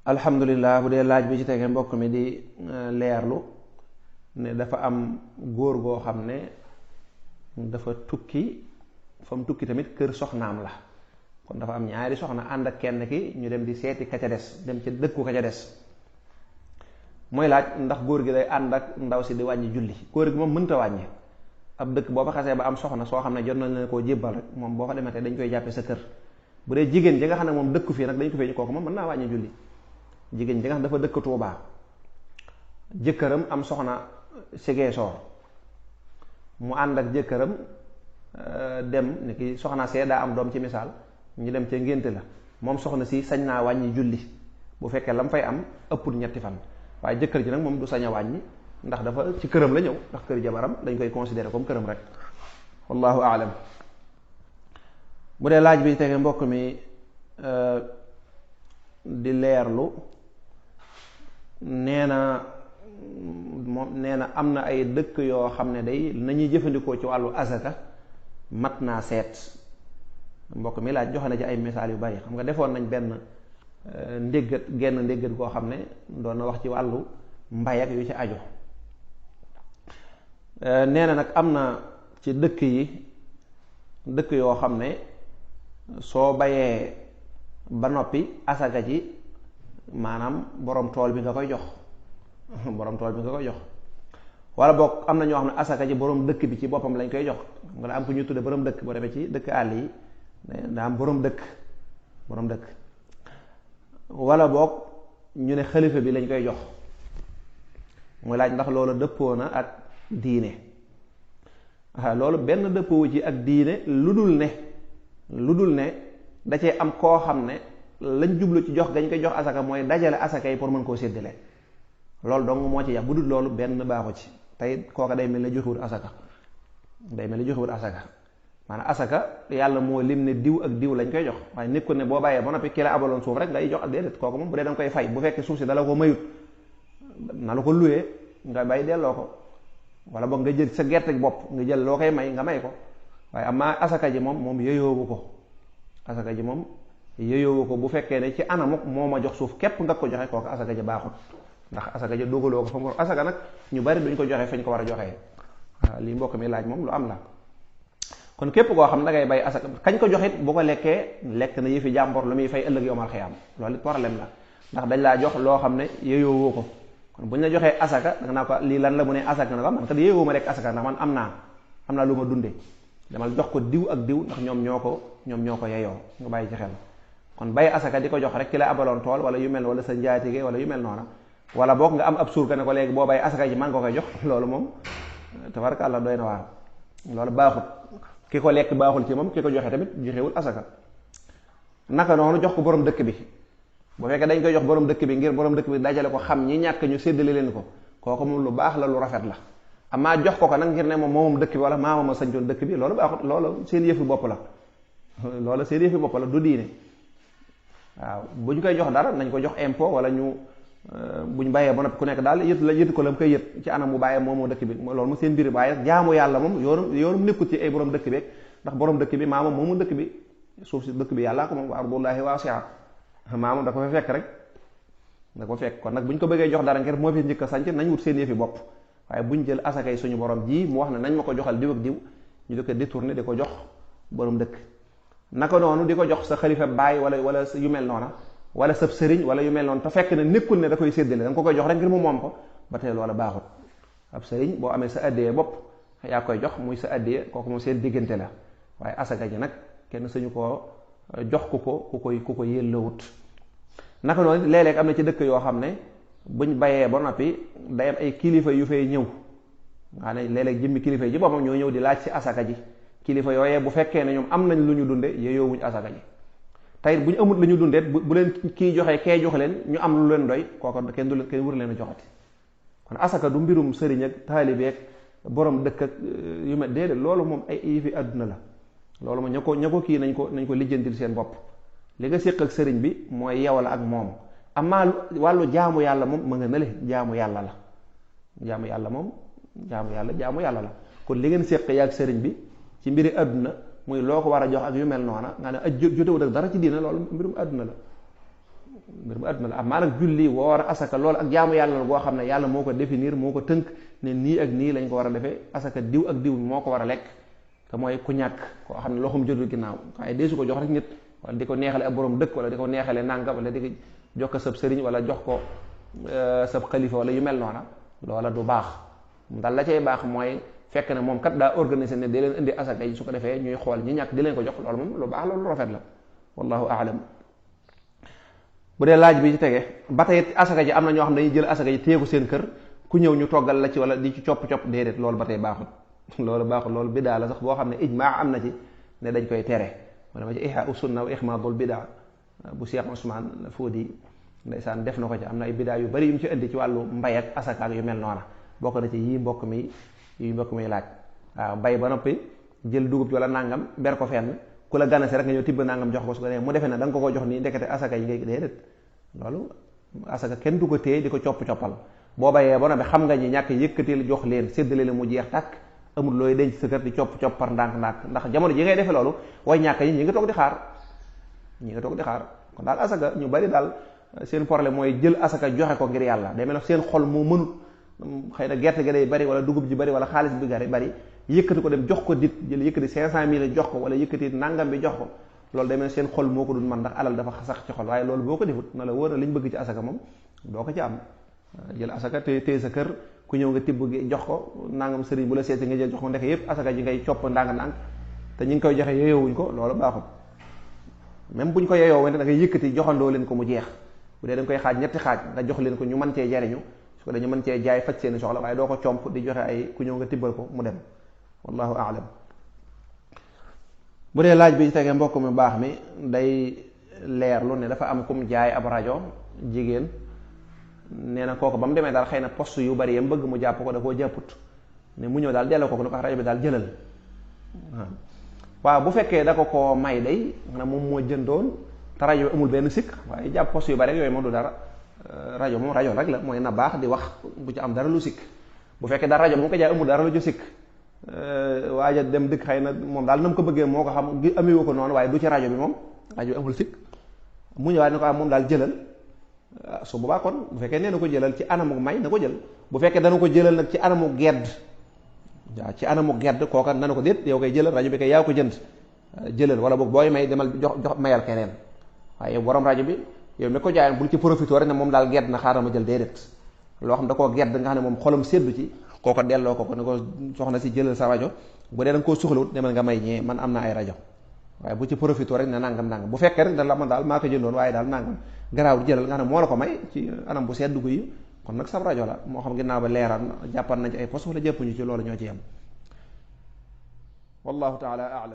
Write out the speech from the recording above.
alhamdulilah. Bu dee laaj bi ci tege mbokk mi di leerlu ne dafa am góor goo xam ne dafa tukki fa mu tukki tamit kër soxnaam la, kon dafa am ñaari soxna ànd ak kenn ki ñu dem di seeti ka ca des, dem ca dëkku ka ca des. mooy laaj ndax góor gi day ànd ak ndaw si di wàññi julli. góor gi moom mënta wàññi ab dëkk boo fa xasee ba am soxna soo xam ne jot nañ leen koo jébbal rek moom boo fa demetee dañ koy jàppe sa kër. bu dee jigéen ji nga xam ne moom dëkku fii nag dañ ko fee kooku moom mën naa wàññi julli. jigéen ji nga xam dafa dëkk Tuubaa, jëkkëram am soxna Sigeesoor, mu ànd ak jëkkëram dem ni ki soxna see daa am doom ci misaal, ñu dem ca ngénte la, moom soxna si sañ naa wàññi julli bu fekkee la mu fay am ëppul ñetti fan. waaye jëkkër ji nag moom du sañ a wàññi ndax dafa ci këram la ñëw, ndax kër jabaram dañ koy considérer comme këram rek. wallahu aalam. bu dee laaj bi tege mbokk mi di leerlu nee na am na ay dëkk yoo xam ne day nañuy jëfandikoo ci wàllu azaka mat naa seet. mbokk mi laaj joxe na ci ay misaal yu bari. xam nga defoon nañ benn genn ndéggat goo xam ne doon na wax ci wàllu mbay ak yu ci aju. nee na nag am na ci dëkk yoo xam ne soo bayee ba noppi asaka ji maanaam borom tool bi nga koy jox borom tool bi nga koy jox. wala boog am na ñoo xam ne asaka ji borom dëkk bi ci boppam lañ koy jox. nga am ku ñu tudde borom dëkk, boo demee ci dëkk àll yi daa am borom dëkk. wala boog ñu ne xalifa bi lañ koy jox. muy laaj ndax loolu dëppoo na ak diine. loolu benn dëppoo ci ak diine lu dul ne da cee am koo xam ne lañ jublu ci jox gañ koy jox asaka mooy dajale asaka yi pour mën koo séddale. loolu dong moo ci yàq. bu dul loolu benn baaxu ci. tey kooka day mel ne joxewut asaka. maanaam asaka yàlla moo lim ne diw ak diw lañ koy jox, waaye nit ko ne boo bàyyee ba noppi ki la abaloon suuf rek ngay jox ak déedéet. kooku moom bu dee danga koy fay, bu fekkee suuf si dala ko mayut na la ko luwee nga bàyyi delloo ko, wala boog nga jël sa gerte bopp nga jël loo koy may nga may ko. waaye amaa asaka ji moom yeyoowu ko. asaka ji moom yeyoowu ko bu fekkee ne ci anamuk moo ma jox suuf képp nga ko joxe, kooku asaka ji baaxut. ndax asaka ji dugaloo ko fa mu asaka nag ñu bari duñ ko joxe fañ ko war a joxee. waaw lii mbokk mi laaj moom lu am la. kon képp koo xam ne dangay bay asaka kañ ko joxit bu ko lekkee lekk na yëfi jàmbor lu muy fay ëllëg yowmal xiyaam. loolu it problème la ndax dañ laa jox loo xam ne yeyoowoo ko. kon buñ la joxee asaka danga naa ko lii lan la mu ne asaka na ko man kat yeyoowoo ma lekk asaka ndax man am naa lu ma dunde demal jox ko diw ak diw ndax ñoom ñoo ko yeyoo. nga bàyyi ci xel. kon bay asaka di ko jox rek ki la abaloon tool wala yu mel wala sa njaatige wala yu mel noona, wala boog nga am ab surga ne ko léegi boo bay asaka ji man nga koy jox, loolu moom tabarakàllah doy na waar. loolu baaxut. ki ko lekk baaxul ci moom, ki ko joxe tamit joxewul asaka. naka noonu jox ko borom dëkk bi, bu fekkee dañ koy jox borom dëkk bi ngir borom dëkk bi dajale ko xam ñi ñàkk ñu séddale leen ko, kooku moom lu baax la, lu rafet la. amaa jox ko nag ngir ne moom dëkk bi wala maamama sañcoon dëkk bi, loolu baaxut. loolu seen yëfi bopp la, du diine. waaw buñ koy jox dara nañ ko jox impôt wala buñ bàyyee ba noppi ku nekk daal yët ko la mu koy yët ci anam bu bàyyee moomoo dëkk bi, loolu mu seen mbir. waaye jaamu yàlla moom yoonum nekkut ci ay borom dëkk bi, ndax borom dëkk bi maamam moomu dëkk bi, suuf si dëkk bi yàllaa ko moom, wa ardullahi waasi'a. maamam da ko fa fekk rek, da ko fekk. kon nag buñ ko bëggee jox dara ngir moo fi njëkk a sanc, nañ wut seen yëfi bopp. waaye buñ jël asakay suñu borom ji mu wax ne nañ ma ko joxal diw ak diw, ñu di ko détourné di ko jox borom dëkk. naka noonu di ko jox sa xalifa baay wala yu mel noona, wala sab sëriñ wala yu mel noonu, te fekk ne nekkul ne da koy séddale, da nga ko koy jox rek ngir mu moom ko, ba tey loola baaxut. ab sëriñ boo amee sa addiyee bopp yaa koy jox muy sa addiyee, kooku moom seen diggante la. waaye asaka ji nag kenn sañu koo jox ku ko yellawut. naka noonu léeg-léeg am na ci dëkk yoo xam ne buñ bayee ba noppi day am ay kilifa yu fay ñëw. waa ne léeg-léeg jëmmi kilifa yi ci boppam ñoo ñëw di laaj ci asaka ji. kilifa yooyee bu fekkee ne ñoom am nañ lu ñu dunde yeyoowuñ asaka ji. tey bu ñu amul lu ñu dundeet bu leen kii joxee kee jox leen ñu am lu leen doy, kooko kenn wër leen a joxati. kon asaka du mbirum sëriñ ak taalibeek borom dëkk ak yu mel déedéet. loolu moom ay yëfi àdduna la. loolu moom ña ko kii nañ ko lijjantil seen bopp. li nga séq ak sëriñ bi mooy yow la ak moom. amaa wàllu jaamu yàlla moom ma nga nële jaamu yàlla la. jaamu yàlla la. kon li ngeen séq yaa ak sëriñ bi ci mbiri àdduna muy loo ko war a jox ak yu mel noona nga ne jotewut ak dara ci diina, loolu mbirum àdduna la. mbir mu àdduna la am maa nag julli woor asaka loolu ak jaamu yàlla la boo xam ne yàlla moo ko définir moo ko tënk ne nii ak nii lañ ko war a defee asaka diw ak diw moo ko war a lekk te mooy ku ñàkk koo xam ne loxoom jotul ginnaaw waaye dee su ko jox rek nit wala di ko neexale ab borom dëkk wala di ko neexale nàngam wala di ko jox ko sab sëriñ wala jox ko sab xalifa wala yu mel noona loola du baax dal la cay baax mooy fekk ne moom kat daa organisé ne di leen indi asaka yi su ko defee ñuy xool ñi ñàkk di leen ko jox loolu moom lu baax loolu rafet la wallahu aalam. bu dee laaj bi ci tege ba tey asaka ji am na ñoo xam ne dañuy jël asaka ji téyeku seen kër ku ñëw ñu toggal la ci wala di ci copp-copp déedéet loolu ba tey baaxul loolu baaxul loolu bidaa la sax boo xam ne ijmaa am na ci ne dañ koy tere ma dama ci ihya usunna wa ixmaadul bidaa bu Cheikh Ousmane Fodi ndeysaan def na ko ci am na ay bidaa yu bari yu mu ci indi ci wàllu mbay ak asaka ak yu mel noona bokk na ci yii mbokk mi laaj waaw bay ba noppi jël dugub ci wala nangam ber ko fenn ku la ganase rek nga ñëw tibb nangam jox ko su ko nee mu defee ne da nga ko jox nii ndekete asaka yi ngay déedéet loolu asaka kenn du ko téye di ko copp-coppal boo bayee ba noppi xam nga ñi ñàkk yëkkatil jox leen séddale leen mu jeex tàkk amul looy denc sa kër di copp-copp par ndànk-ndànk ndax jamono ji ngay defee loolu way ñàkk ñi nga toog di xaar kon daal asaka ñu bari daal seen problème mooy jël asaka joxe ko ngir yàlla day mel ne seen xol moo mënut xëy na gerte gi day bari wala dugub ji bari wala xaalis bi bari yëkkati ko dem jox ko dit jël yëkkati 500.000 jox ko wala yëkkati nangam bi jox ko loolu day mel ne seen xol moo ko dul man ndax alal dafa sax ci xol waaye loolu boo ko defut na la wóor na liñ bëgg ci asaka moom doo ko ci am jël asaka téye sa kër ku ñëw nga tibb jox ko nangam sëriñ bu la seeti nga jël jox ko ndeke yépp asaka ji ngay copp ndànk-ndànk te ñi ngi koy joxe yeyoowuñ ko loolu baaxut même buñ ko yeyoo wante da ngay yëkkati joxandoo leen ko mu jeex bu dee da nga koy xaaj ñetti xaaj nga jox leen ko ñu mën cee jariñu su ko dañu mën cee jaay faj seeni soxla waaye doo ko comp di joxe ay ku ñëw nga tibbal ko mu dem wallahu aalam. bu dee laaj bi tege mbokk mi baax mi day leerlu ne dafa am kum jaay ab rajo jigéen nee na kooku ba mu demee daal xëy na poste yu bari yam bëgg mu jàpp ko da koo jàpput ne mu ñëw daal delloo ko lu ko rajo bi daal jëlal waaw bu fekkee da ko may day xanaa moom moo jëndoon te rajo amul benn sikk waaye jàpp poste yu bari yooyu moom du dara rajo moom rajo rek la mooy na baax di wax bu ci am dara lu sikk bu fekkee daal rajo moom ko jaay amul dara lu ju sikk waaja dem dëkk xëy na moom daal na mu ko bëggee moo ko xam gi amewu ko noonu waaye du ci rajo bi moom rajo bi amul sikk mu ñëwaat ne ko am moom daal jëlal su boobaa kon bu fekkee nee na ko jëlal ci anamu may na ko jël bu fekkee dana ko jëlal nag ci anamu gedd waaw ci anamu gedd kooka na ko déet yow koy jëlal rajo bi kay yaa ko jënd jëlal wala boog booy may demal jox mayal keneen waaye yow borom rajo bi yow mi ko jaayoon bul ci profité rek ne moom daal gedd na xaaral ma jël déedéet loo xam da koo gedd nga xam ne moom xolam seddu ci kooko delloo ko ne ko soxna si jëlal sa rajo bu dee da nga koo soxlawut demal nga may ñee man am na ay rajo waaye bu ci profité rek ne nangam bu fekkee rek da la man daal maa ko jëndoon waaye daal nangam garaaw jëlal nga xam ne moo la ko may ci anam bu seddu ko yi kon nag sab rajo la moo xam ginnaaw ba leeral jàppan nañ ci ay poste wala jëppuñu ci loolu ñoo ci yem wallahu taala a'lam